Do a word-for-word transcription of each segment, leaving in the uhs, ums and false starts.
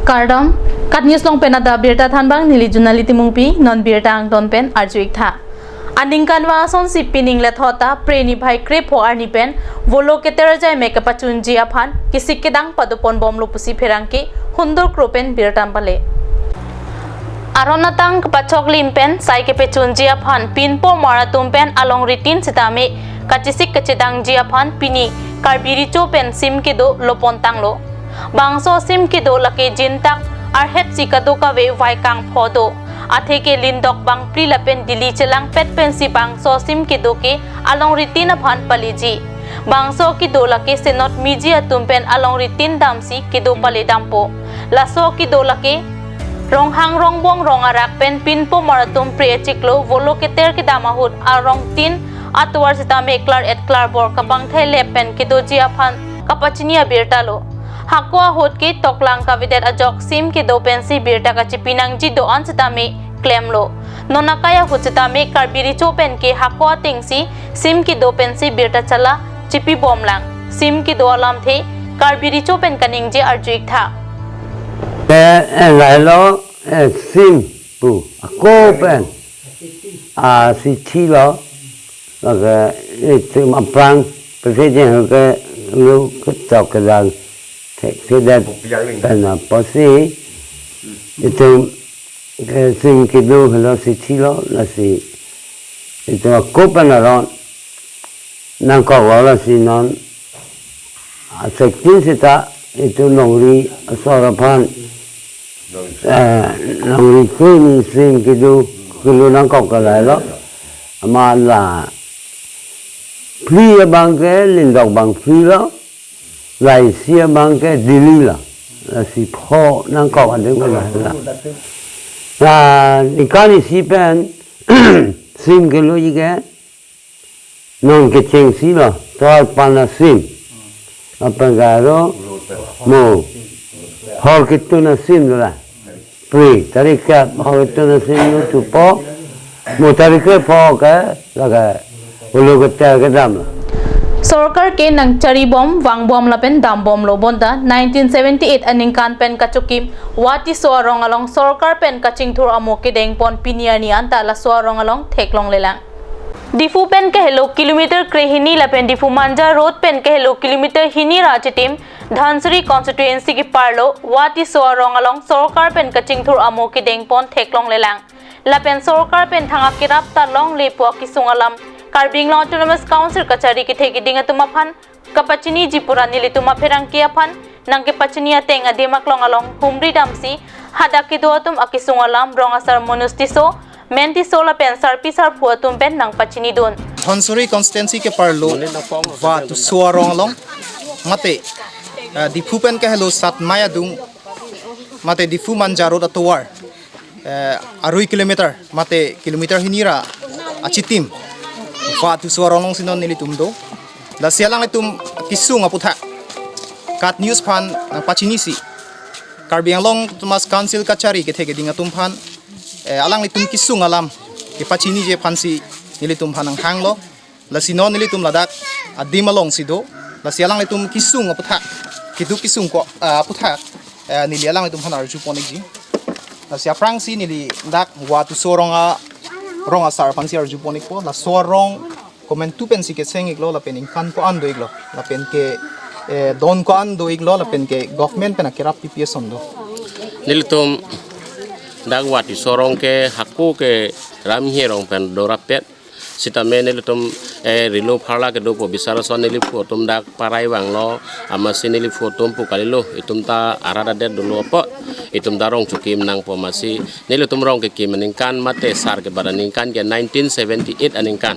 Kardom, KAT News along pen adap birta thanbang neli Junali Timungpi, non birta angton pen arju-ik tha. Aningkanvang asonsi pining lethot ta Phre niphai krepho arni pen Volo Keter Ajaimek kepachunji aphan kesik kedang padoponbomlo pusi pherangke Hundor Kro pen birta pale. Aron atang kepachoklim pen sai kepachunji aphan pinpo mar atum pen alongritin sitame kachesik kachedangji aphan pini Karbi Recho pen sim kedo lopontanglo. Bangso sim kedo lake jintak arhepsi kadokave vaikang pho do. Atheke Lindok bangphli lapen Dili chelangpet pensi bangso sim kedo ke alongritin aphan paleji. Bangso kedo lake senot miji atum pen alongritin damsi kedo paledampo. Laso kedo lake Ronghang Rongbong rong arak pen pinpo mar atum Phre achiklo Volo Keter kedam ahut arong tin atovar sitame klar-et klarbor kabangthai lep pen kedoji aphan kapachini abirta lo. Hako ahut ke toklang kavedet ajok sim kedo pensi birta kachipi nangji do-an sitame klemlo. Non akai ahut sitame Karbi Recho pen ke hako atengsi sim kedo pensi birta chala chipibomlang. Sim kedo alamthe Karbi Recho pen kaningje arju-ik tha. Eh, eh, lailo, eh, sim pu ako pen, ah, si thilo, lake, eh, sim aphrang, pese jeng ke lu ketok kedang, thek kedet pen apotsi, itum, eh, sim kedo helo si thilo, lasi, itum ako pen aron nangkok lo, lasi non asek tin sita itum longri asor aphan, eh, longri kuni sim kedo kelo nangkok kalai lo. Amat la phli abang ke Lindok bangphli lo, la isi abang ke Dili lo. Lasi pho nangkok adeng kalai lo. Na ningkan isi pen sim keloji ke non kechengsi lo, tovar pan asim. Apagaro mo hor ketun asim dola. Phre, tarik kep hor ketun asim lo thupo. Mo tarik krepho ke lake Volo Keter kedam lo. Sorkar ke nangcharibom, vangbom lapen dambomlo bonta nineteen seventy-eight aningkan pen kachokim Wa Tisso arong along sorkar pen kachingthur amo kedengpon pini arni anta laso arong along theklonglelang. Diphu pen kahelo kilometer krehini lapen Diphu Manja Road pen kahelo kilometer hini ra achitim Dhansiri constituency keparlo Wa Tisso arong along sorkar pen kachingthur amo kedengpon theklonglelang. Lapen sorkar pen thang akerap ta longlepo akesung alam Karbi Anglong Autonomous Council kachari kethe keding atum aphan kapachiniji pura nelitum apherangke aphan nangkepachini ateng adim aklong along humri damsi hadak kedo atum akesung alam rong asar Manoj Tisso, Men Tisso lapen sarpi sarpo atum pen nangpachinidun. Dhansiri constituency keparlo Wa Tisso arong along mate, eh, Diphu pen kahelo Satmai adung mate Diphu Manja Road atovar, eh, arui kilometer mate kilometer hini ra achitim Wa Tisso arong alongsi non nelitum do. Lasi alanglitum kesung aputhak KAT News aphan nangpachinisi Karbi Anglong Autonomous Council kachari kethe keding atum aphan, eh, alanglitum kesung alam kepachiniji aphansi nelitum aphan nanghanglo. Lasi non nelitum ladak adim alongsi do. Lasi alanglitum kesung aputhak, keduk kesung ko, ah, aputhak, eh, neli alanglitum aphan arjupon-ikji. Lasi aphrangsi neli dak Wa Tisso arong a, rong asar aphansi arjupon-ikpo. Laso arong komantu pensi keseng-iklo, lapen ningkan ko-an do-iklo, lapen ke, eh, don ko-an do-iklo, lapen ke government pen akerap pipi ason do. Nelitum dak Wa Tisso arong ke hako ke Ramhi arong pen dorapet. Sitame nelitum, eh, rilo pharla kedopo bisar ason neliphu atum dak parai vanglo, amatsi neliphu atum pu kalilo, itum ta arat adet dolo apot, itum ta rong chokim nangpo amatsi, nelitum rong kekim aningkan mate sar kebat aningkan ke nineteen seventy-eight aningkan.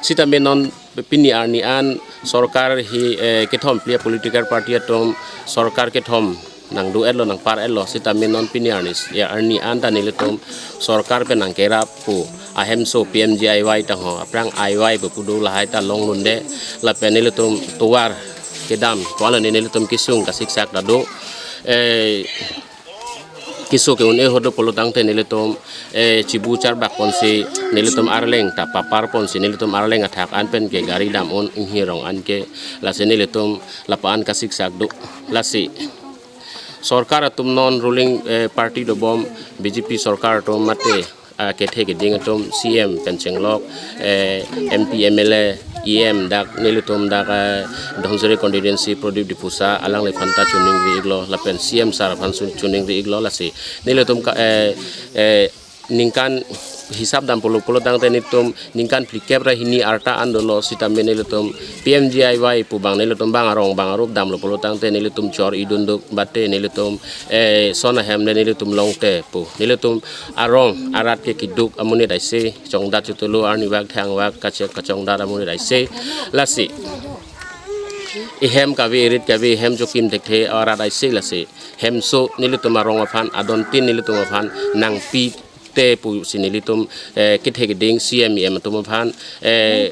Sitame non pini arni an sorkar hi, eh, kethom phli political party atum sorkar kethom nangdo-etlo, nangpar-etlo, sitame non pini arni, ya, arni anta nelitum sorkar pen nangkerap pu ahemso P M G I Y tangho, aphrang I Y pu pu do, lahai ta longlunde, lapen nelitum tovar kedam, ko-an nelitum kesung kasiksak ta do, eh, keso ke-un-e ho do pulo tangte nelitum, eh, chibu charbak ponsi, nelitum arleng ta papar ponsi, nelitum arleng athak an pen ke gari dam-un inghirong an ke, lasi nelitum lapu-an kasiksak do, lasi Sorkar atum non ruling, eh, party dobom B J P sorkar atum mate, ah, kethe keding atum C M pen chenglok, eh, M P, M L A, E M dak nelitum dak, eh, Dhansiri constituency Pradip Diphusa alangliphan ta choningri-iklo lapen C M sir aphan su choningri-iklo lasi nelitum ka, eh, eh, ningkan hisap dam pulo pulo tangte nelitum ningkan phlikep ra hini arta an dolo sitame nelitum P M G I Y pu bang nelitum bang arong bang arup damlo pulo tangte nelitum chor-idun duk bate nelitum, eh, son ahem le nelitum longte pu nelitum arong arat ke kiduk amonit aise chongdat chotulu arnivak thangvak kachek kachongdat amonit aise lasi ihem kave irit kave ihem chokim thekthe arat aise lasi hemso nelitum arong aphan adontin nelitum aphan nangpi te pusi nelitum, eh, kethe keding C M E M atum aphan, eh,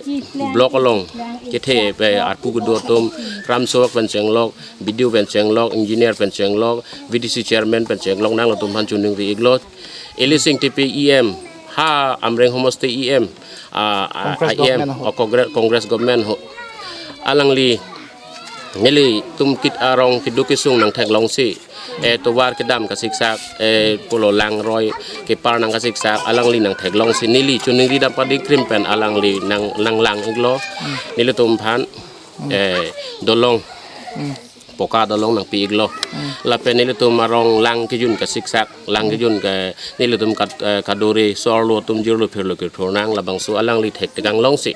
block along kethe, eh, arpu kedo atum kramso pen chenglok, B D O pen chenglok, engineer pen chenglok, V D C chairman pen chenglok nanglitum aphan choningri-iklo. Elesing T P E M ha Amreng homosti E M, ah, ah, Congress E M government ho. Oh, Congress, Congress government ho. Alangli nelitum kit arong kiduk kesung nangtheklongsi eh, tovar kedam kasiksak, eh, pulo langroi kepar nang kasiksak alangli nangtheklongsi neli choningri dam padi krim pen alangli nang nanglang-iklo nelitum aphan, eh, dolong poka dolong nangpi-iklo lapen nelitum arong lang kejun kasiksak lang kejun ke nelitum kat, eh, kadore sorlo atum jirlo phirlo kirthor nang labangso alangli thektegang longsi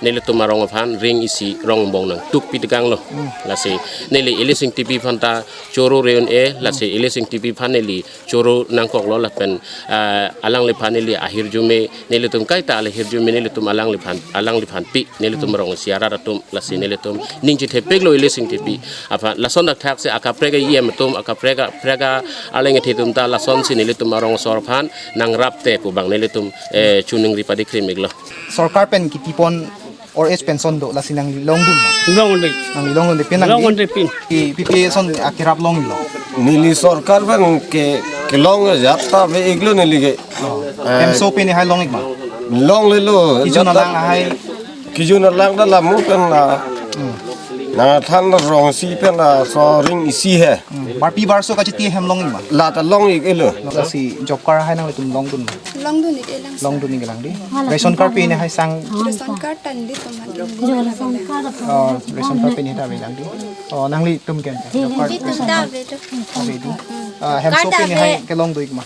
nelitum arong aphan ring isi rongbong nangtuk pitekanglo lasi neli Elesing T P aphan ta choro reun e lasi Elesing T P aphan neli choro nangkoklo lapen, ah, alangliphan neli ahirjume nelitum kaita ahirjume nelitum alangliphan alangliphan pi nelitum rong isi arat atum lasi nelitum ning chithepiklo Elesing T P aphan lason dak thaksi akaprek E M atum akaprek akaprek arleng ethe atum ta lasonsi nelitum arong asor aphan nangrapte pu bang nelitum, eh, choningri padi krim-iklo. Sorkar pen kipipon old age pension do lasi nangli longdun ma? Longdun. Nangli longdun de pen nangli? Longdun de pen. Ki P P A son akirap longlo. Neli sorkar pen ke kelong ajat ta ave-iklo neli ke. Eh, hemso pen ni hai long-ik ma? Longlelo. Kejun alang ahai. Kejun alang ta lamu pen la. Nangthan rong isi pen laso ring isi he. Hmm. Barpi barso kachiti ahem long-ik ma? La ta long-ik-elo. Lasi job card hai nanglitum longdun ma? Longdun-ik-elang. Longdun-ik-elang di. Ration card pen ni hai sang. Ration card ta nelitum aphan. Jo ration card. Oh, ration card pen ni ta avelang di. Oh, nanglitum ke? Job card. Nelitum ta ave do. Ave di. Ah, hemso pen ni hai kelong do-ik ma?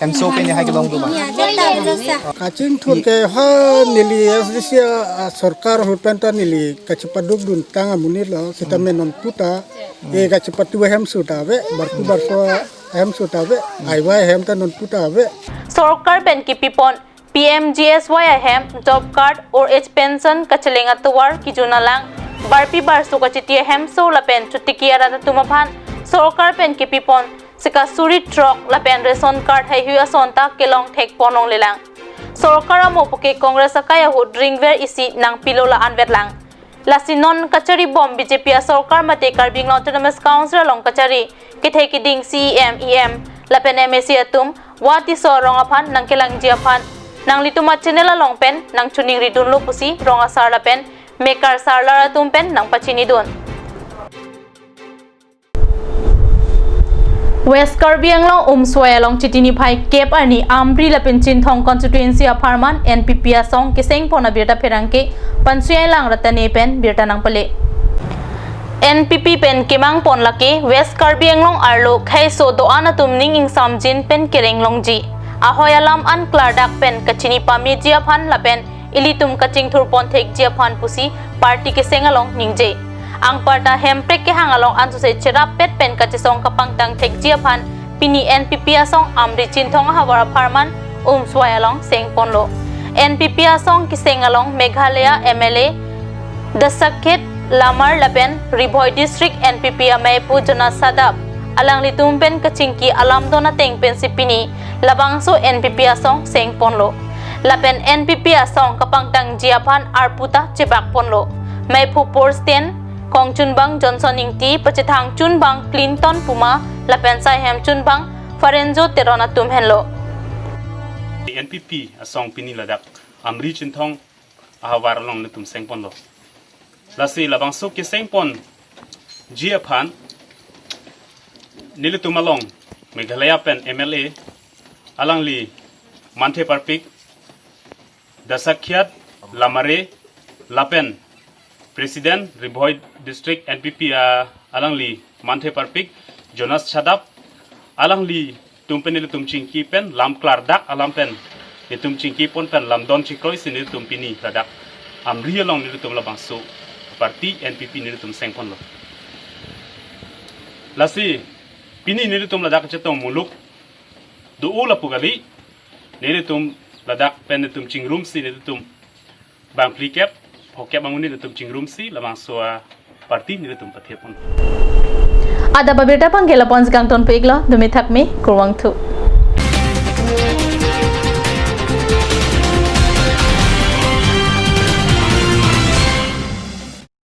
Hemso pen ni hai kelong do ma? Iya, jata jasa. Kachingthur ke ha neli S D C, ah, sorkar ahut pen ta neli kachepadukdun tang amonit lo sitame non puta. Eh, kachepatu hemso ta ave, barpu barso hemso ta ave, aiwa hem ta non puta ave. Sorkar pen kipipon P M G S Y ahem, job card, old age pension, kacheleng atovar, kejun alang, barpi barso kachiti ahemso lapen chotiki arat atum aphan sorkar pen kipipon sika suri throk lapen ration card haihui ason ta kelong thekpon longlelang. Sorkar amo puke Congress akai ahut ringver isi nangpilo la-anvet lang. Lasi non kachari bom B J P asorkar mate Karbi Anglong Autonomous Council along kachari kethe keding C E M, E M lapen M A C atum wati so rong aphan nangkelangji aphan nanglitum achannel along pen nangchoningridunlo pusi rong asar lapen mekar sarlar atum pen nangpachinidun. West Karbi Anglong Umswai along Chiti niphai kep arni Amri lapen Chinthong constituency apharman N P P asong kesengpon abirta pherangke Pansuai Lang Ratane pen birta nangpale. N P P pen kemangpon lake West Karbi Anglong arlo kheiso do-an atum ning ingsamjin pen kereng longji, ahoi alam an klardak pen kachini pameji aphan lapen ilitum kachingthurpon thekji aphan pusi party keseng along ningje. Anparta Hemprek kehang along ansose cherap pet pen kachesong kapangtang thekji aphan pini N P P asong Amri Chinthong ahavar apharman Umswai along sengponlo. N P P asong keseng along Meghalaya M L A Dasakhet Lamar lapen Ri Bhoi District N P P ameipu Jonas Sadap alanglitum pen kachingki alam don ateng pensi pini labangso N P P asong sengponlo. Lapen N P P asong kapangtangji aphan arpu ta chebakponlo. Meiphu Porsten, kongchunbang Johnson Ingti, pachethang chunbang Clinton Puma, lapen saihem chunbang Farenjo Teron atum henlo. N P P asong pini ladak Amri Chinthong ahavar along nelitum sengponlo. Lasi labangso kesengponji aphan Nelitum along Meghalaya pen M L A alangli manthe parpik Dasakhiat Lamare lapen President Ri Bhoi District N P P a alangli manthe parpik Jonas Chadap, alanglitum pen nelitum chingki pen lam klardak alam pen nelitum chingki pon pen lamdon chikroisi nelitum pini ladak Amri along nelitum labangso party N P P nelitum sengponlo. Lasi pini nelitum ladak chetong muluk do-o lapu kali, nelitum ladak pen nelitum chingrumsi nelitum bang phlikep phokep angun nelitum chingrumsi labangso a party nelitum pathepon. Adap abirta abang ke lapu-an si kangton pu-iklo, dumi thakmi, kurvangthu.